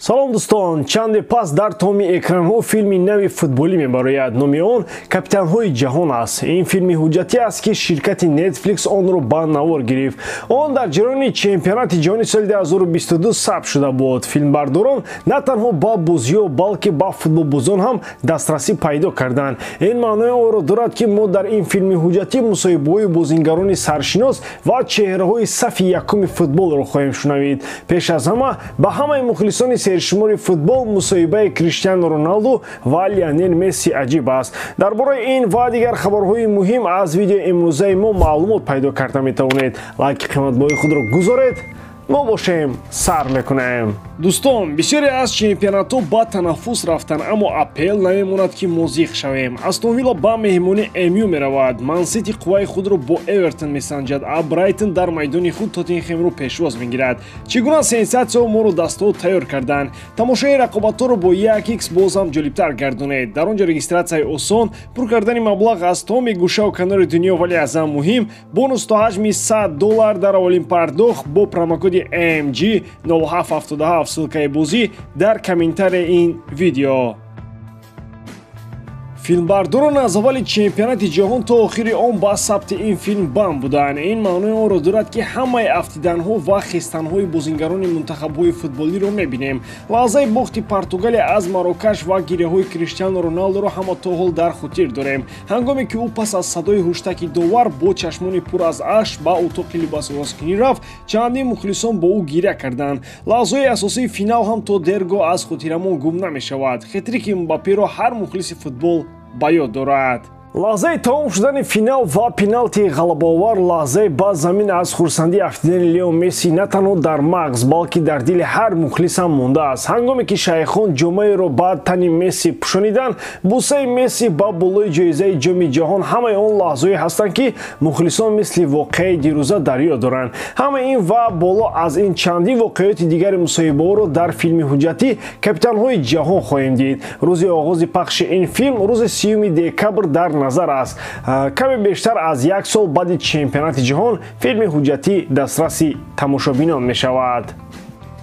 Салом, дӯстон! Чанде пас дар томи экранҳо филми нави футболӣ мебарояд. Номи он «Капитанҳои ҷаҳон» аст. Ин филми ҳуҷҷатӣ аст, ки ширкати Netflix онро ба навор гирифт. Он дар ҷараёни чемпионати ҷаҳони соли 2022 сабт шуда буд. Филмбардорон на танҳо ба бозиҳо, балки ба футболбозон ҳам дастрасӣ пайдо карданд. Ин маънои онро дорад, ки мо дар ин филми ҳуҷҷатӣ мусоҳибаҳои бозингарони саршинос ва чеҳраҳои сафи якуми футболро хоҳем шунавид. Пеш аз ҳама ба ҳамаи мухлисони сершумори футбол мусоҳибаи Криштиану Роналду ва Лионел Месси аҷиб аст. Дар бораи ин ва дигар хабарҳои муҳим аз видеои имрӯзаи мо маълумот пайдо карда метавонед. Лайки қиматбоҳои худро гузоред. Мо бошем, сар мекунем. Дӯстон, бисёре аз чемпионатҳо ба танаффус рафтанд, аммо АПЛ намемонад, ки мо зиқ шавем. Астон Вилла ба меҳмони МЮ меравад, Мансити қувваи худро бо Эвертон месанҷад, а Брайтон дар майдони худ Тоттенхемро пешвоз мегирад. Чӣ гуна сенсатсияҳо моро дастҳо тайёр карданд? Тамошои рақобатҳоро бо 1x боз ҳам ҷолибтар гардонед. Дар он ҷо регистратсияи осон, пур кардани маблағ аз томи гӯшаву канори дунё, вале аз ҳам муҳим, бонус то ҳаҷми 100 доллар дар аввалин пардохт бо промокоди MG 0777. Ссылкаи бозӣ дар комментарияи ин видео. Филмбардорон аз аввали чемпионати ҷаҳон то охири он ба сабти ин филм банд буданд. Ин маънои онро дорад, ки ҳамаи афтиданҳо ва хестанҳои бозингарони мунтахабҳои футболиро мебинем. Лаҳзаи бохти Португалия аз Марокаш ва гиряҳои Криштиану Роналдоро ҳама то ҳол дар хотир дорем, ҳангоме ки ӯ пас аз садои ҳуштаки довар бо чашмони пур аз ашк ба утоқи либосивазкунӣ рафт. Чандин мухлисон бо ӯ гиря карданд. Лаҳзаҳои асосии финал ҳам то дергоҳ аз хотирамон гум намешавад. Хетрики Мбапперо ҳар мухлиси футбол ба ёд дорад. Лаҳзаи тамом шудани финал ва пеналти ғалабаовар, лаҳзаи ба замин аз хурсандӣ афтидани Лео Месси на танҳо дар мағз, балки дар дили ҳар мухлис ҳам мондааст. Ҳангоме ки шайхон ҷомаеро ба тани Месси пӯшониданд, бусаи Месси ба болои ҷоизаи Ҷоми ҷаҳон, ҳамаи он лаҳзаҳое ҳастанд, ки мухлисон мисли воқеаи дирӯза дар ёд доранд. Ҳамаи ин ва боло аз ин чандин воқеиёти дигари мусоҳибаҳоро дар филми ҳуҷҷатӣ «Капитанҳои ҷаҳон» хоҳем дид. Рӯзи оғози пахши ин филм рӯзи 30 декабр дар назар аст. Каме бештар аз як сол баъди чемпионати ҷаҳон филми ҳуҷҷатӣ дастраси тамошобинон мешавад.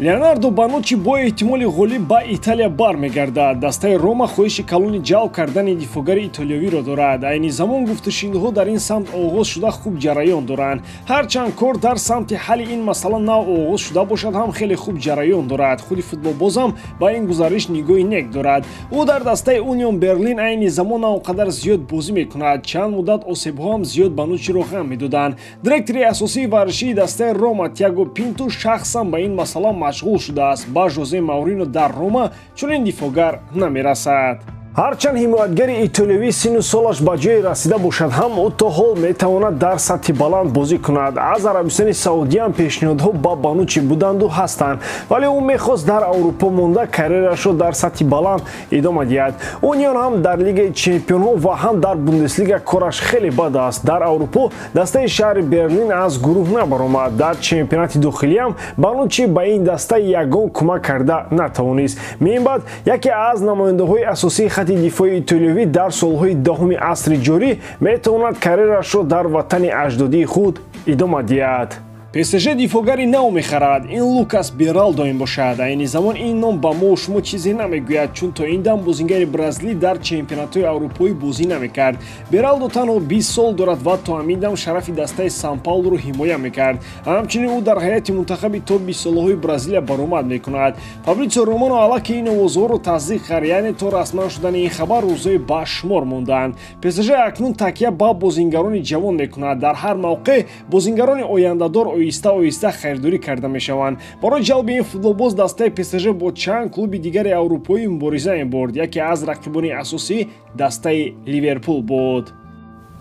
Леонардо Бонуччи бо эҳтимоли ғолиб ба Италия бармегардад. Дастаи Рома хоҳиши калони ҷалб кардани дифоъгари итолиёвиро дорад. Айни замон гуфтушунидҳо дар ин самт оғоз шуда, хуб ҷараён доранд. Ҳарчанд кор дар самти ҳалли ин масъала нав оғоз шуда бошад ҳам, хеле хуб ҷараён дорад. Худи футболбозам ба ин гузариш нигоҳи нек дорад. Ӯ дар дастаи Унион Берлин айни замон на он қадар зиёд бозӣ мекунад. Чанд муддат осебҳо ҳам зиёд Бонуччиро ғам медоданд. Директори асосии варзишии дастаи Рома Тиаго Пинту шахсан ба ин масъала машғул шудааст. Ба Жозе Маурино дар Рома чунин дифоъгар намерасад. Ҳарчанд ҳимоятгари итолиёвӣ синну солаш ба ҷое расида бошад ҳам, ӯ то ҳол метавонад дар сатҳи баланд бозӣ кунад. Аз Арабистони Саудиам пешниҳодҳо ба Бонуччи буданду ҳастанд, вале ӯ мехост дар Аврупо монда, карьерашро дар сатҳи баланд идома диҳад. Унион ҳам дар Лигаи чемпионҳо ва ҳам дар Бундеслига кораш хеле бад аст. Дар Аврупо дастаи шаҳри Берлин аз гурӯҳ набаромад. Дар чемпионати дохилиам Бонуччи ба ин даста ягон кӯмак карда натавонист. Минбаъд яке аз намояндаҳои асосии хати дифои итолиёвӣ дар солҳои даҳуми асри ҷорӣ метавонад карьерашро дар ватани аҷдодии худ идома диҳад. ПСЖ дифоъгари нав мехарад. Ин Лукас Бералдо мебошад. Айни замон ин ном ба мо шумо чизе намегӯяд, чун то ин дам бозингари бразилӣ дар чемпионатҳои аврупоӣ бозӣ намекард. Бералдо танҳо 20 сол дорад ва то ҳамин дам шарафи дастаи Сан Паулуро ҳимоя мекард. Ҳамчунин ӯ дар ҳайати мунтахаби то 20-солаҳои Бразилия баромад мекунад. Фабритсио Романо аллакай ин овозҳоро тасдиқ кард, яъне то расман шудани ин хабар рӯзҳои ба шумор монданд. ПСЖ акнун такя ба бозингарони ҷавон мекунад. Дар ҳар мавқеъ бозингарони ояндадор оҳиста оҳиста харидорӣ карда мешаванд. Барои ҷалби ин футболбоз дастаи ПСЖ бо чанд клуби дигари аврупоӣ мубориза мебурд. Яке аз рақибони асосӣ дастаи Ливерпул буд.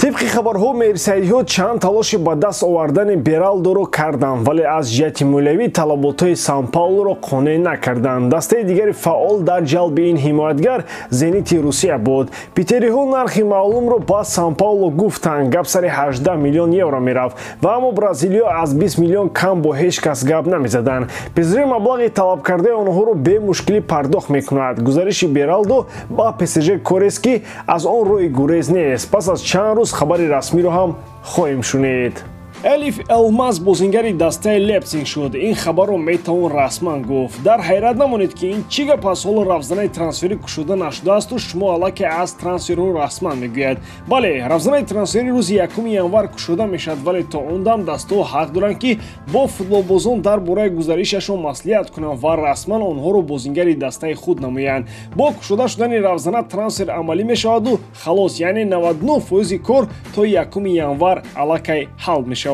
Тибқи хабарҳо, мерсайдиҳо чанд талоши ба даст овардани Бералдоро карданд, вале аз ҷиҳати молиявӣ талаботҳои Сан Паулуро қонеъ накарданд. Дастаи дигари фаъол дар ҷалби ин ҳимоятгар Зенити Русия буд. Питериҳо нархи маълумро ба Сан Паулу гуфтанд. Гап сари 18 миллион евро мерафт, ва аммо бразилиё аз 20 миллион кам бо ҳеҷ кас гап намезаданд. ПСЖ маблағи талабкардаи онҳоро бемушкилӣ пардохт мекунад. Гузариши Бералдо ба ПСЖ корест, ки аз он роҳи гурез нест. Пас аз чанд рӯз хабари расмиро ҳам хоҳем шунид. Элиф Элмас бозингари дастаи Лейпциг шуд. Ин хабарро метавон расман гуфт. Дар ҳайрат намонед, ки ин чӣ гап аст, ҳоло равзанаи трансферӣ кушода нашудаасту шумо аллакай аз трансферҳо расман мегӯяд. Бале, равзанаи трансферӣ рӯзи 1 январ кушода мешавад, вале то он дам дастаҳо ҳақ доранд, ки бо футболбозон дар бораи гузаришашон маслиҳат кунанд ва расман онҳоро бозингари дастаи худ намоянд. Бо кушода шудани равзана трансфер амалӣ мешаваду халос, яъне 99% кор то 1 январ аллакай ҳал мешавад.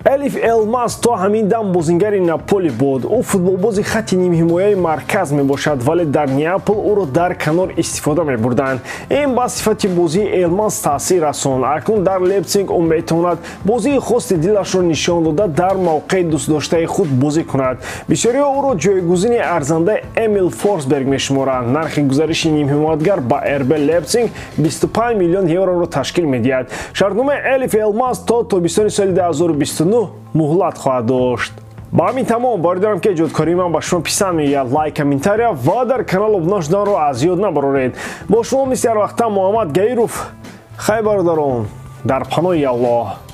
Элиф Элмас то ҳамин дам бозингари Наполи буд. Ӯ футболбози хатти нимҳимояи марказ мебошад, вале дар Неапол ӯро дар канор истифода мебурданд. Ин ба сифати бозии Элмас таъсир расонд. Акнун дар Лейпциг ӯ метавонад бозии хости дилашро нишон дода, дар мавқеи дӯстдоштаи худ бозӣ кунад. Бисёриҳо ӯро ҷойгузини арзандаи Эмил Форсберг мешуморанд. Нархи гузариши нимҳимоятгар ба РБ Лейпциг 25 миллион евроро ташкил медиҳад. Шартномаи Элиф Элмас то тобистони соли 2029 муҳлат хоҳад дошт. Ба ҳамин тамом. Боварӣ дорам, ки эҷодкории ман ба шумо писанд меояд. Лайк, комментария ва дар канал обуна шуданро аз ёд набароред. Бо шумо мисли ҳар вақта Муҳаммад Гаиров. Хайр, бародарон, дар паноҳи Аллоҳ.